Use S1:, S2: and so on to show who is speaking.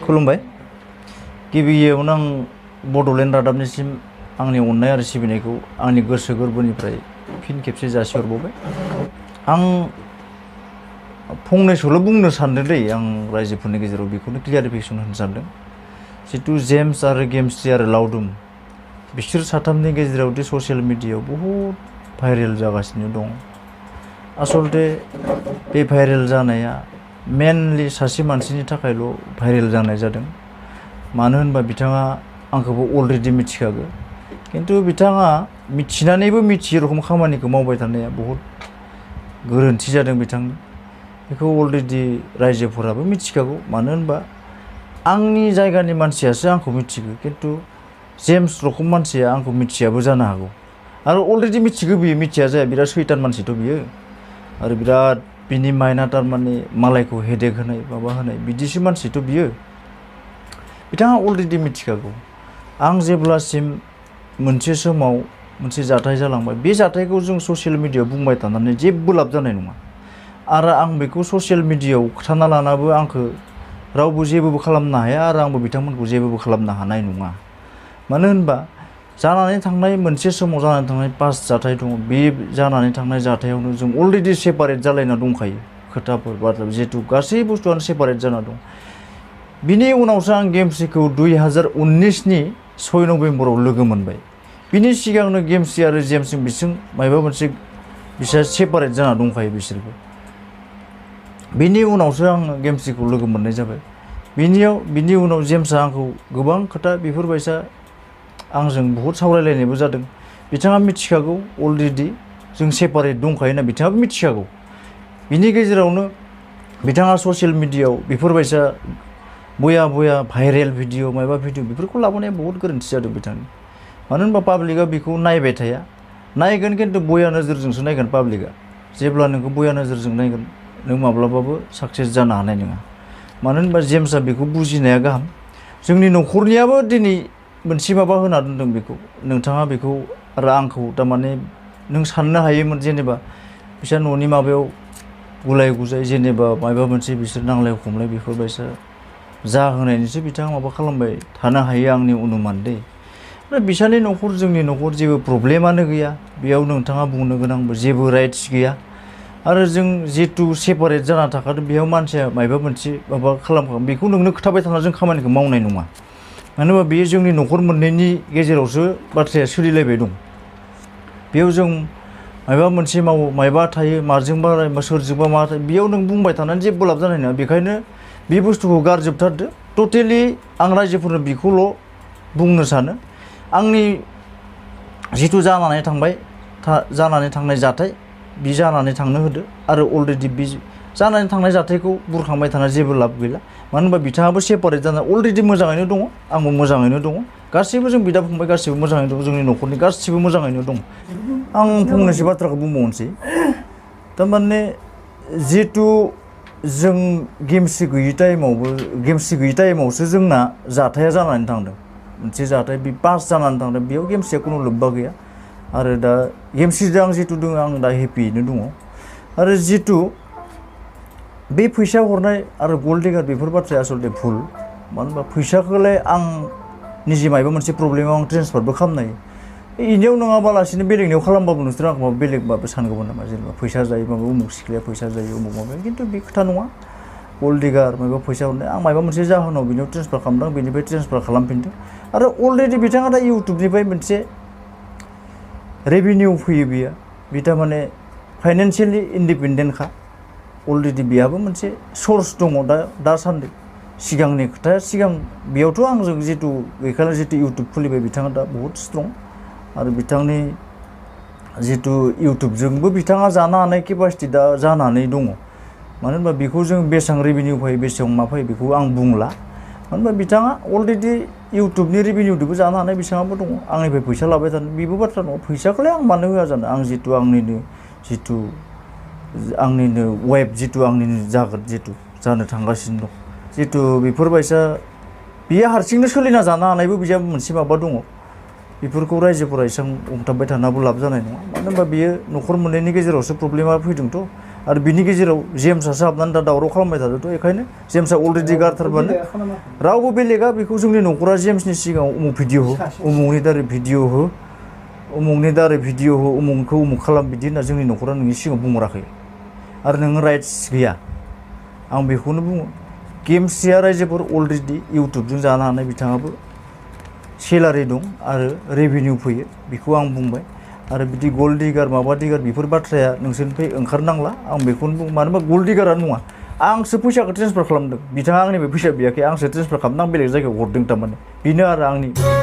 S1: खुलुमबाय गिबियावनो आं बड'लेण्ड रादाबनिसिम आंनि अननाय आरो सिबिनायखौ आंनि गोसो गोरबोनिफ्राय फिन खेबसे जासिहरबावबाय। आं फंनैसोल' बुंनो सानदों दै, आं रायजोफोरनि गेजेराव बेखौनो क्लियारिफिकेसन होनो सानदों। जितु जेम्स आरो गेमस्रि आरो लावदुम बिसोर साथामनि गेजेराव दि ससियेल मिडियायाव बहुद भाइरेल जागासिनो दं। आसलते बे भाइरेल जानाया मेनलि सासे मानसिनि थाखायल' भाइरेल जानाय जादों। मानो होनबा बिथाङा आंखौबो अलरेडि मिथिखागौ, किन्तु बिथाङा मिथिनानैबो मिथियै रखम खामानिखौ मावबाय थानाया बहुद गोरोन्थि जादों बिथांनि। बेखौ अलरेडि रायजोफोराबो मिथिखागौ। मानो होनबा आंनि जायगानि मानसियासो आंखौ मिथिगौ, किन्तु जेम्स रखम मानसिया आंखौ मिथियाबो जानो हागौ। आरो अलरेडि मिथिगौ, बियो मिथिया जाया, बिराद सैतान मानसिथ' बियो। आरो बिराद बिनि माइन्डआ थारमाने मालायखौ हेडेक होनाय माबा होनाय बिदिसो मानसिथ' बियो। बिथाङा अलरेडि मिथिखागौ। आं जेब्लासिम मोनसे समाव मोनसे जाथाय जालांबाय, बे जाथायखौ जों ससियेल मिडियायाव बुंबाय थानानै जेबो लाब जानाय नङा। आरो आं बेखौ ससियेल मिडियायाव खिथाना लानाबो आंखौ रावबो जेबो खालामनो हाया, आरो आंबो बिथांमोनखौ जेबो खालामनो हानाय नङा। मानो होनबा जानानै थांनाय मोनसे समाव जानानै थांनाय पास्ट जाथाय दङ। बे जानानै थांनाय जाथायावनो जों अलरेडि सेपारेट जालायना दंखायो। खोथाफोर बाथ्रा जिहेतु गासै बुस्थुआनो सेपारेट जाना दं। बिनि उनावसो आं गेमस्रिखौ 2019नि 6 नभेम्बराव लोगो मोनबाय। बिनि सिगांनो गेमस्रि आरो जेम्सजों बिसोर माबा मोनसे बिसोर सेपारेट जाना दंखायो बिसोरबो। बिनि उनावसो आं गेमस्रिखौ लोगो मोननाय जाबाय। बिनि उनाव जेम्सआ आंखौ गोबां खोथा बेफोरबायसा आंजों बहुद सावरायलायनायबो जादों। बिथाङा मिथिखागौ अलरेडि जों सेपारेट दंखायो होनना बिथाङाबो मिथिखागौ। बिनि गेजेरावनो बिथाङा ससियेल मिडियायाव बेफोरबायसा बया भाइरेल भिडिअ माबा भिडिअ बेफोरखौ लाबोनाया बहुत गोरोन्थि जादों बिथांनि। मानो होनबा पाब्लिकआ बेखौ नायबाय थाया, नायगोन किन्तु बया नोजोरजोंसो नायगोन पाब्लिकआ। जेब्ला नोंखौ बया नोजोरजों नायगोन नों माब्लाबाबो साक्सेस जानो हानाय नङा। मानो होनबा जेम्सआ बेखौ बुजिनाया गाहाम। जोंनि न'खरनियाबो दिनै मोनसे माबा होना दोनदों बेखौ, नोंथाङा बेखौ आरो आंखौ थारमाने नों साननो हायोमोन जेनेबा बिसोर न'नि माबायाव गुलाय गुजाय जेनेबा माबा मोनसे बिसोर नांलाय खमलाय बेफोरबायसा जाहोनायनिसो बिथाङा माबा खालामबाय थानो हायो आंनि अनुमान दै। आरो बिसोरनि न'खर जोंनि न'खर जेबो प्रब्लेमानो गैया, बेयाव नोंथाङा बुंनो गोनांबो जेबो राइट्स गैया। आरो जों जिहेतु सेपारेट जाना थाखादों, बेयाव मानसिया माबा मोनसे माबा खालामखागोन, बेखौ नोंनो खोथाबाय थाना जों खामानिखौ मावनाय नङा। मानो होनबा बेयो जोंनि न'खर मोननैनि गेजेरावसो बाथ्राया सोलिलायबाय दं। बेयाव जों माबा मोनसे मावो, माबा थायो, माजोंबा सोरजोंबा मा थायो, बेयाव नों बुंबाय थानानै जेबो लाब जानाय नङा। बेखायनो बे बुस्थुखौ गारजोबथारदो। टटेलि आं रायजोफोरनो बेखौल' बुंनो सानो, आंनि जिथु जानानै थांनाय जाथाय बे जानानै थांनो होदो। आरो अलरेडि बे जानानै थांनाय जाथायखौ बुरखांबाय थाना जेबो लाब गैला। मानो होनबा बिथाङाबो सेपारेट जाना अलरेडि मोजाङैनो दङ, आंबो मोजाङैनो दङ, गासैबो जों बिदा फंबाय गासैबो मोजाङैनो दं, जोंनि न'खरनि गासैबो मोजाङैनो दं। आं फंनैसो बाथ्राखौ बुंबावनोसै। थारमाने जिहेतु जों गेमस्रि गैयि टाइमावसो जोंना जाथाया जानानै थांदों। मोनसे जाथाय बे पास जानानै थांदों, बेयाव गेमस्रिया खुनु लोब्बा गैया। आरो दा गेमस्रिजों आं जितु दङ, आं दा हेपियैनो दङ। आरो जितु बे फैसा हरनाय आरो गल्ड डिगार बेफोर बाथ्राया आसलते भुल। मानो होनबा फैसाखौलाय आं निजे माबा मोनसे प्रब्लेमाव आं ट्रेन्सफारबो खालामनो हायो। इनियाव नङाबालासिनो बेलेगनियाव खालामबाबो नोंसोर आंखौ माबा बेलेग माबा सानगौमोन नामा, जेनेबा फैसा जायो माबा उमुक सिख्लाया फैसा जायो उमुक माबा, किन्तु बे खोथा नङा। गल्ड डिगार माबा फैसा हरनाय, आं माबा मोनसे जाहोनाव बिनियाव ट्रेन्सफार खालामदों, बेनिफ्राय ट्रेन्सफार खालामफिनदों। आरो अलरेडि बिथाङा दा इउटुबनिफ्राय मोनसे रेभिनिउ फैयो, बे थारमाने फाइनान्सियेलि इन्डिपेन्डेन्टखा। अलरेडि बेहाबो मोनसे सर्स दङ दासान्दि। सिगांनि खोथाया सिगां बेयावथ' आंजों जितु गैखाला, जितु इउटुब खुलिबाय बिथाङा दा बहुद स्ट्रं। आरो बिथांनि जितु इउटुबजोंबो बिथाङा जानो हानाय केपासिटि दा जानानै दङ। मानो होनबा बेखौ जों बेसेबां रेभिनिउ फैयो बेसेबां मा फैयो बेखौ आं बुंला। मानो होनबा बिथाङा अलरेडि इउटुबनि रेभिनिउजोंबो जानो हानाय बेसेबांबो दङ। आंनिफ्राय फैसा लाबाय थानो बेबो बाथ्रा नङा। फैसाखौलाय आं मानो होआ जानो, आं जितु आंनिनो वेब जितु आंनिनो जागोन जितु जानो थांगासिनो दं, जितु बेफोरबायसा बियो हारसिंनो सोलिना जानो हानायबो बिहा मोनसे माबा दङ। बेफोरखौ रायजोफोरा एसेबां हमथाबबाय थानाबो लाब जानाय नङा। मानो होनबा बियो न'खर मोननैनि गेजेरावसो प्रब्लेमा फैदोंथ'। आरो बिनि गेजेराव जेम्सआसो हाबनानै दा दावराव खालामबाय थादोंथ' बेखायनो जेम्सआ अलरेडि गारथारबानो रावबो बेलेगा बेखौ जोंनि न'खरा जेम्सनि सिगाङाव उमुक भिडिअ हो उमुकनि दारै भिडिअ हो उमुकनि दारै भिडिअ हो उमुकखौ उमुक खालाम बिदि होनना जोंनि न'खरा नोंनि सिगाङाव बुंहराखै आरो नोङो राइट्स गैया आं बेखौनो बुङो गेमस्रिया रायजोफोर अलरेडि इउटुबजों जानो हानाय बिथाङाबो सेलारि दं आरो रेभिनिउ फैयो बेखौ आं बुंबाय आरो बिदि गल्ड डिगार माबा डिगार बेफोर बाथ्राया नोंसोरनिफ्राय ओंखारनांला आं बेखौनो बुङो मानो होनबा गल्ड डिगारानो नङा आंसो फैसाखौ ट्रेन्सफार खालामदों बिथाङा आंनिफ्राय फैसा बियाखै आंसो ट्रेन्सफार खालामदों आं बेलेग जायगायाव हरदों थारमाने बेनो आरो आंनि